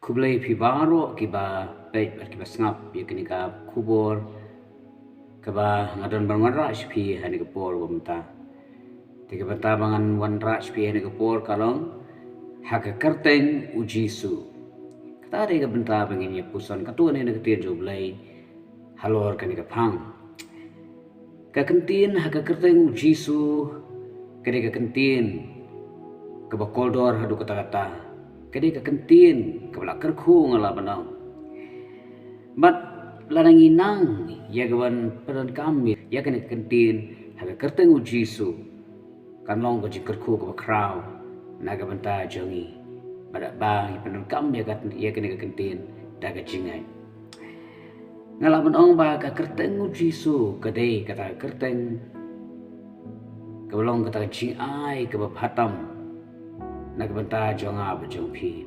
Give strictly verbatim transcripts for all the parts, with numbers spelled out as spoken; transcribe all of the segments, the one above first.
Khublei phi baroh kiba peit bad kiba sngap ïa kane ka khubor kaba nga don ban wanrah sha phi ha kane ka por ba mynta. Te ka bynta ba ngan wanrah sha phi ha kane ka por ka long ha ka kyrteng u Jisu. Kata dei ka bynta ba ngin ïa puson katto katne na ka ktien jong u Blei halor kane ka phang. Ka kyntien ha ka kyrteng u Jisu ka dei ka kyntien kaba kordor haduh katta katta. Ka dei ka kyntien kaba la kyrkhu, nga lah ban ong. Bad lada ngi nang ïa ka ban pyndonkam ïa kane ka kyntien ha ka kyrteng u Jisu, kan long ka jingkyrkhu kaba khraw na ka bynta jong ngi. Bad ba ngi pyndonkam ïa ka, ïa kane ka kyntien da ka jingngeit. Nga lah ban ong ba ka kyrteng u Jisu ka dei kata ka kyrteng kaba long kata ka jingai kaba bha tam na ka bynta jong nga bad jong phi.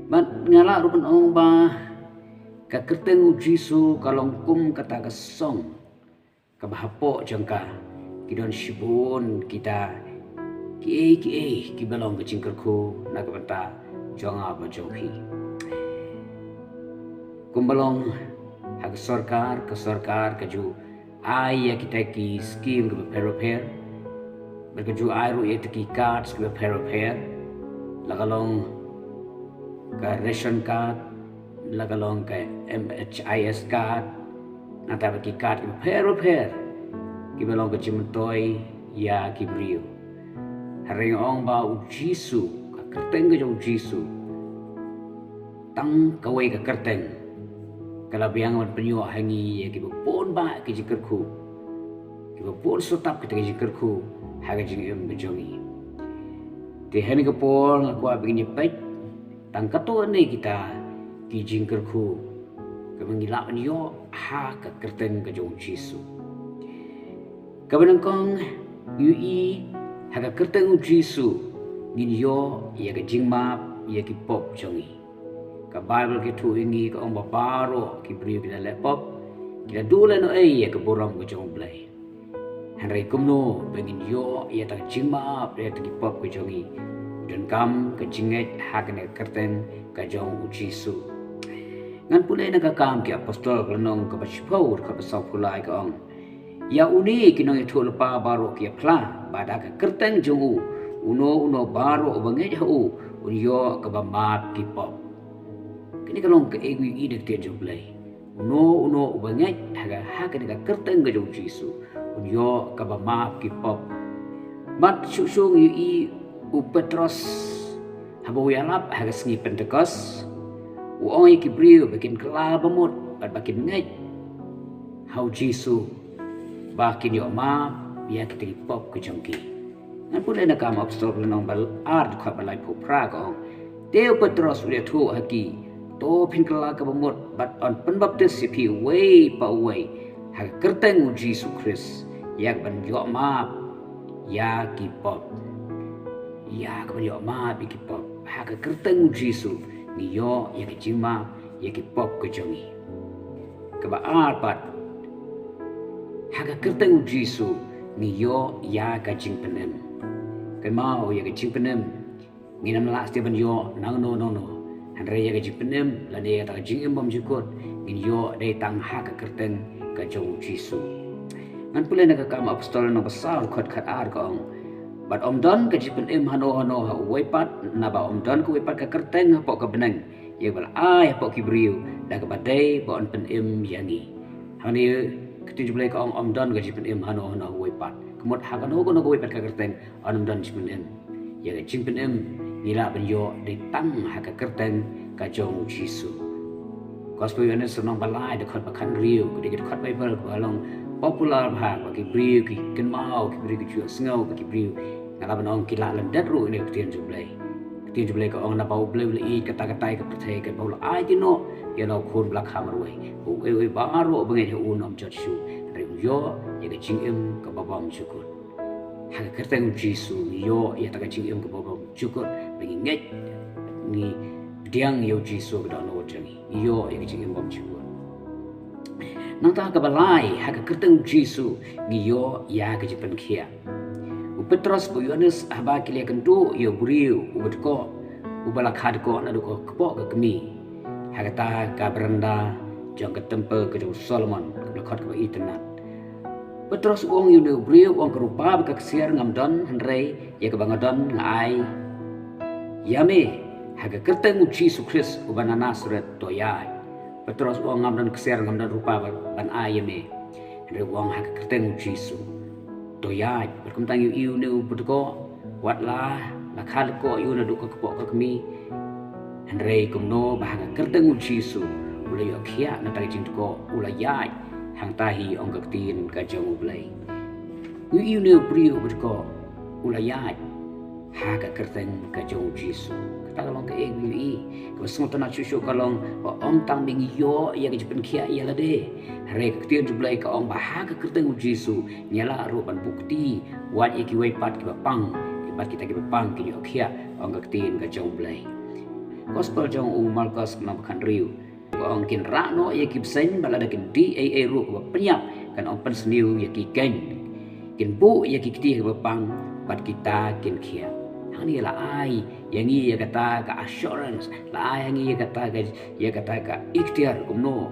Bad nga lah ruh ban ong ba ka kyrteng u Jisu ka long kum kata ka song kaba hapoh jong ka ki don shibun kita kiei kiei kiba long ka jingkyrkhu na ka bynta jong nga bad jong phi. Kumba long ha ka sorkar, ka sorkar ka ju ai ïa kita ki skim kiba pher bapher. Bad ka ju ai ruh ïa kita ki cards kiba pher bapher. La ka long ka ration card, la ka long ka M H I S card, nangta bad ki card kiba pher bapher kiba long ka jingmyntoi ïa ki briew. Hynrei nga ong ba u Jisu, ka kyrteng ka jong u Jisu, tang kawei ka kyrteng ka la biang ban pynïoh ha ngi ïa kiba bun bah ki jingkyrkhu, kiba bun sutap kita ki jingkyrkhu ha ka jingim ka jong ngi. Te ha kane ka por nga kwah ba ngin ïa peit tang katto katne kita ki jingkyrkhu kaba ngi lah ban ïoh ha ka kyrteng ka jong u Jisu. Kaba nyngkong, ïohi ha ka kyrteng u Jisu ngin ïoh ïa ka jingmap ïa ki pop jong ngi. Ka Baibl ka ïathuh ïa ngi, ka ong ba baroh ki briew ki la leh pop, ki la duh lehnohei ïa ka burom ka jong u Blei. Hynrei kumno ba ngin ïoh ïa kata ka jingmap ïa kita ki pop ka jong ngi? Donkam ka jingngeit ha kane ka kyrteng ka jong u Jisu. Ngan pule na ka Kam ki Apostol ka lynnong kaba shiphew, dkhot ba sawphew lai, ka ong: Ïa une ki nongïathuhlypa baroh ki ïa phla ba da ka kyrteng jong u, uno uno baroh uba ngeit ha u un ïoh kaba map ki pop. Kane ka long kaei kaba ïohi da ka ktien jong u Blei. Uno uno uba ngeit ha ka, ha kane ka kyrteng ka jong u Jisu, un ïoh kaba map ki pop. Bad shuh shuh ngi ïohi u Petros haba u ïalap ha ka sngi Pentekost, u ong ïa ki briew ba kin kylla bamut bad ba kin ngeit ha u Jisu ba kin ïoh map ïa kita ki pop ka jong ki. Ngan pule na Kam Apostol lynnong ba ar, dkhot ba laiphew phra, ka ong: Te u Petros u la ïathuh ha ki: To phin kylla ka bamut bad yn pynbaptis ïa phi uwei pa uwei ha ka kyrteng u Jisu Khrist ïa ka ban ïoh map ïa ki pop. Ïa ka ban ïoh map ïa ki pop. Ha ka kyrteng u Jisu ngi ïoh ïa ka jingmap ïa ki pop ka jong ngi. Kaba ar pat, ha ka kyrteng u Jisu ngi ïoh ïa ka jingpynim. Kynmaw, ïa ka jingpynim ngin ym lah shuh ban ïoh nangno nangno. Hynrei ïa ka jingpynim lane ïa kata ka jingim bymjukut ngin ïoh dei tang ha ka kyrteng ka jong u Jisu. Ngan pule na ka Kam Apostol lynnong ba saw, dkhot khatar, ka ong: Bad ym don ka jingpynim hano hano ha uwei pat, naba ym don kawei pat ka kyrteng hapoh ka bneng ïa kaba la ai hapoh ki briew da kaba dei ba yn pynim ïa ngi. Hangne ka ktien jong u Blei ka ong ym don ka jingpynim hano hano ha uwei pat. Ka mut ha kano kano kawei pat ka kyrteng yn ym don jingpynim. Ïa ka jingpynim ngi lah ban ïoh dei tang ha ka kyrteng ka jong u Jisu. Gospel Ïohannes lynnong ba lai, dkhot ba khathynriew, ka dei ka dkhot Baibl kaba long popular bha, ba ki briew ki kynmaw, ki briew ki ju sngew, ba ki briew, nga lah ban ong, ki la lyndet ruh ïa ka ktien jong u Blei. Ka ktien jong u Blei ka ong: Naba u Blei u la ïeit katta katta ïa ka pyrthei, katba u la aiti noh ïa la u Khun ba la kha marwei, ba uei uei baroh uba ngeit ha u un ym jot shuh, hynrei un ïoh ïa ka jingim kaba bymjukut. Ha ka kyrteng u Jisu ngi ïoh ïa kata ka jingim kaba bymjukut, ba ngi ngeit, ngi pdiang ïa u Jisu ba u don halor jong ngi, ngi ïoh ïa ka jingim bymjukut. Nangta kaba lai, ha ka kyrteng u Jisu ngi ïoh ïa ka jingpynkhiah. U Petros bad u Ïohannes haba ki la ïakynduh ïa u briew uba dkoh, uba la khad ko naduh ka kpoh ka kmie ha kata ka beranda jong ka templ ka jong u Solomon, ka ba la khot kaba itynnad. Petros u ong ïa une u briew, u ong, ka rupa bad ka ksiar ngam don, hynrei ïa kaba nga don nga ai ïa me. Ha ka kyrteng u Jisu Khrist uba na Nasaret, to ïaid. Petros u ong, ngam don ksiar, ngam don rupa ban ai ïa me. Hynrei u ong, ha ka kyrteng u Jisu, to ïaid. Bad kumta ngi ïohi une u bad ko, wat la la khad ko ïa u naduh ka kpoh ka kmie, hynrei kumno ba ha ka kyrteng u Jisu u la ïoh khiah na kata ka jingdkoh, u la ïaid. Hangta hi ong ka ktien ka jong U Blei, ngi ïohi une u briew u bad ko u la ïaid ha ka kyrteng ka jong u Jisu. Kata ka long kaei ba ngi ïohi, kaba sngewtynnad shuh shuh ka long ba ym tang ba ngi ïoh ïa ka jingpynkhiah ïa lade, hynrei ka ktien jong U Blei ka ong ba ha ka kyrteng u Jisu ngi lah ruh ban buh kti wat ïa kiwei pat kiba pang, bad kita kiba pang kin ïoh khiah, ong ka ktien ka jong U Blei. Gospel jong u Markos ka lynnong ba khathynriew ka ong, kin rah noh ïa ki bseiñ, bad lada kin dih ei ei ruh kaba pynïap, kan ym pynsniew ïa ki keiñ. Kin buh ïa ki kti ha kiba pang, bad kita kin khiah. Hangne la ai ïa ngi ïa kata ka assurance, la ai ïa ngi ïa kata ka, ïa kata ka iktiar kumno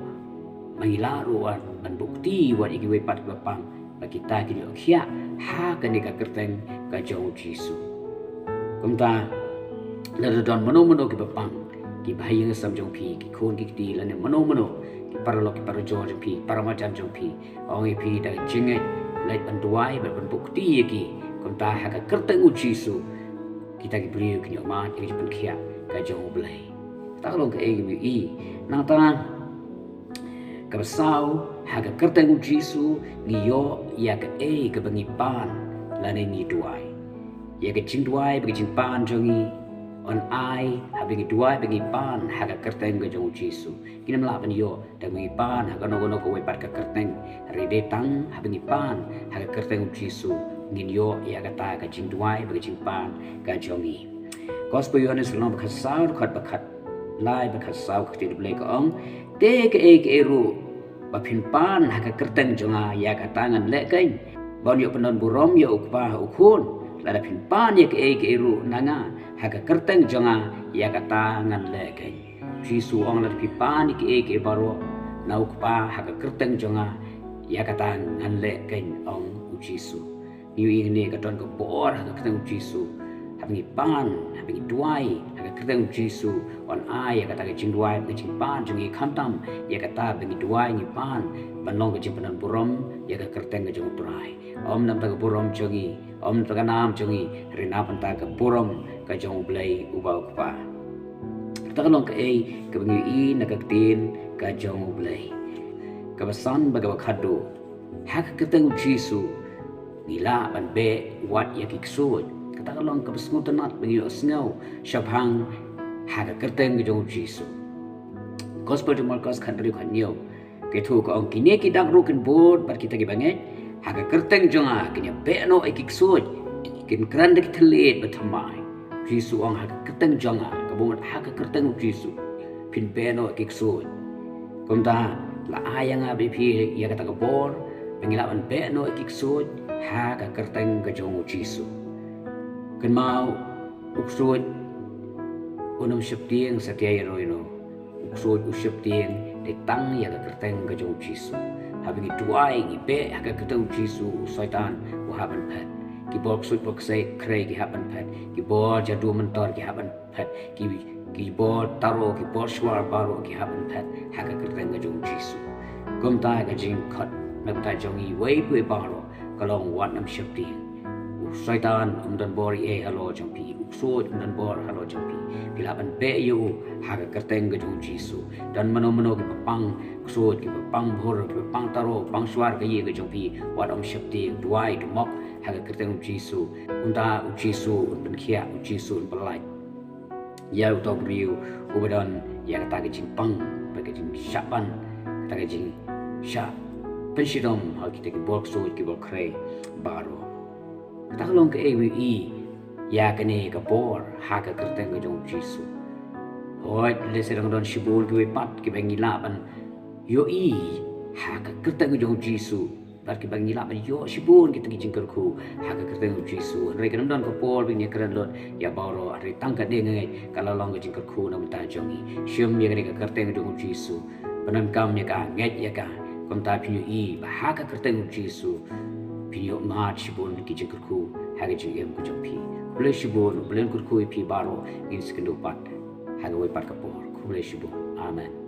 ba ngi lah ruh ban buh kti wat ïa kiwei pat kiba pang, ba kita kin ïoh khiah ha kane ka kyrteng ka jong u Jisu. Kumta, lada don mano mano kiba pang, kiba ha ïing ha sem jong phi, ki khun ki kti, lane mano mano ki paralok ki parajor jong phi, paramarjan jong phi, ong ïa phi da ka jingngeit, leit ban duwai bad ban buh kti ïa ki. Kumta ha ka kyrteng u Jisu, kita ki briew kin ïoh mad ïa ka jingpynkhiah ka jong U Blei. Kata ka long kaei kaba ngi ïohi. Nangta kaba saw, ha ka kyrteng u Jisu ngi ïoh ïa kaei kaba ngi pan lane ngi duwai. Ïa ka jingduwai bad ka jingpan jong ngi yn ai haba ngi duwai bad ngi pan ha ka kyrteng ka jong u Jisu. Ngim lah ban ïoh da ngi pan ha kano kano kawei pat ka kyrteng, hynrei dei tang haba ngi pan ha ka kyrteng u Jisu ngin ïoh ïa kata ka jingduwai bad ka jingpan ka jong ngi. Gospel Ïohannes lynnong ba khatsaw, dkhot ba khat lai bad khatsaw, ka ktien U Blei ka ong, te kaei kaei ruh ba phin pan ha ka kyrteng jong nga, ïa kata ngan leh keiñ, ban ïoh pyndonburom ïa u Kpa ha u Khun. Lada phin pan ïa kaei kaei ruh na nga ha ka kyrteng jong nga, ïa kata ngan leh keiñ. U Jisu u ong, lada phi pan ïa kaei kaei baroh na u Kpa ha ka kyrteng jong nga, ïa kata ngan leh keiñ, ong u Jisu. Ngi ïohi hangne ka don ka bor ha ka kyrteng u Jisu. Haba ngi pan, haba ngi duwai ha ka kyrteng u Jisu, un ai ïa kata ka jingduwai bad ka jingpan jong ngi, khamtam ïa kata ba ngi duwai ngi pan ban long ka jingpyndonburom ïa ka kyrteng ka jong U Trai. Ym na bynta ka burom jong ngi, ym na bynta ka nam jong ngi, hynrei na bynta ka burom ka jong U Blei uba u Kpa. Kata ka long kaei kaba ngi ïohi na ka ktien ka jong U Blei. Kaba san bad kaba khatduh, ha ka kyrteng u Jisu ngi lah ban beh wat ïa ki ksuid. Kata ka long kaba sngewtynnad ba ngi ïohsngew shaphang ha ka kyrteng ka jong u Jisu. Gospel jong u Markos khathynriew, khathynñiew. Ka ïathuh ka ong, kine ki dak ruh kin bud bad kita kiba ngeit, ha ka kyrteng jong nga kin ïa beh noh ïa ki ksuid, kin kren da ki thylliej bathymmai. U Jisu u ong, ha ka kyrteng jong nga, kaba mut ha ka kyrteng u Jisu, phin beh noh ïa ki ksuid. Kumta la ai ïa nga bad ïa phi ïa kata ka bor ba ngi lah ban beh noh ïa ki ksuid ha ka kyrteng ka jong u Jisu. Kynmaw, u ksuid un ym sheptieng satia ïa no ïa no. U ksuid u sheptieng dei tang ïa ka kyrteng ka jong u Jisu. Haba ngi duwai, ngi beh ha ka kyrteng u Jisu, u Soitan u hap ban phet. Ki bor ksuid bor ksei khrei ki hap ban phet. Ki bor jadu myntor ki hap ban phet. Ki, ki bor taro, ki bor shuwar baroh ki hap ban phet ha ka kyrteng ka jong u Jisu. Kumta ka jingkhot na ka bynta jong ngi iwei pa iwei baroh ka long, wat nym sheptieng. U Soitan um don bor ei ei halor jong phi, u ksuid um don bor halor jong phi. Phi lah ban beh ïa u ha ka kyrteng ka jong u Jisu. Don mano mano kiba pang ksuid, kiba pang bhur, kiba pang taro, pang shuwar ka ïing ka jong phi, wat nym sheptieng, duwai, dumok ha ka kyrteng u Jisu. Kumta u Jisu un pynkhiah, u Jisu un pyllait ïa uta u briew uba don ïa kata ka jingpang bad ka jingshah pan, kata ka jingshah pynshitom ha kita ki bor ksuid ki bor khrei baroh. Kata ka long kaei ba ngi ïohi ïa kane ka bor ha ka kyrteng ka jong u Jisu. Hooid, lehse dang don shibun kiwei pat kiba ngi lah ban ïohi ha ka kyrteng ka jong u Jisu. Bad kiba ngi lah ban ïoh shibun kita ki jingkyrkhu ha ka kyrteng u Jisu. Hynrei kan ym don ka por ba ngin ïakren lut ïa baroh, hynrei tang ka dei nga ngeit ka la long ka jingkyrkhu na ka bynta jong ngi. Shim ïa kane ka kyrteng jong u Jisu, pyndonkam ïa ka, ngeit ïa ka. Kumta phin ïohi ba ha ka kyrteng u Jisu phin ïoh mad shibun ki jingkyrkhu ha ka jingim ka jong phi. Khublei shibun, U Blei un kyrkhu ïa phi baroh. Ngin sa ïakynduh pat ha kawei pat ka por. Khublei shibun. Amen.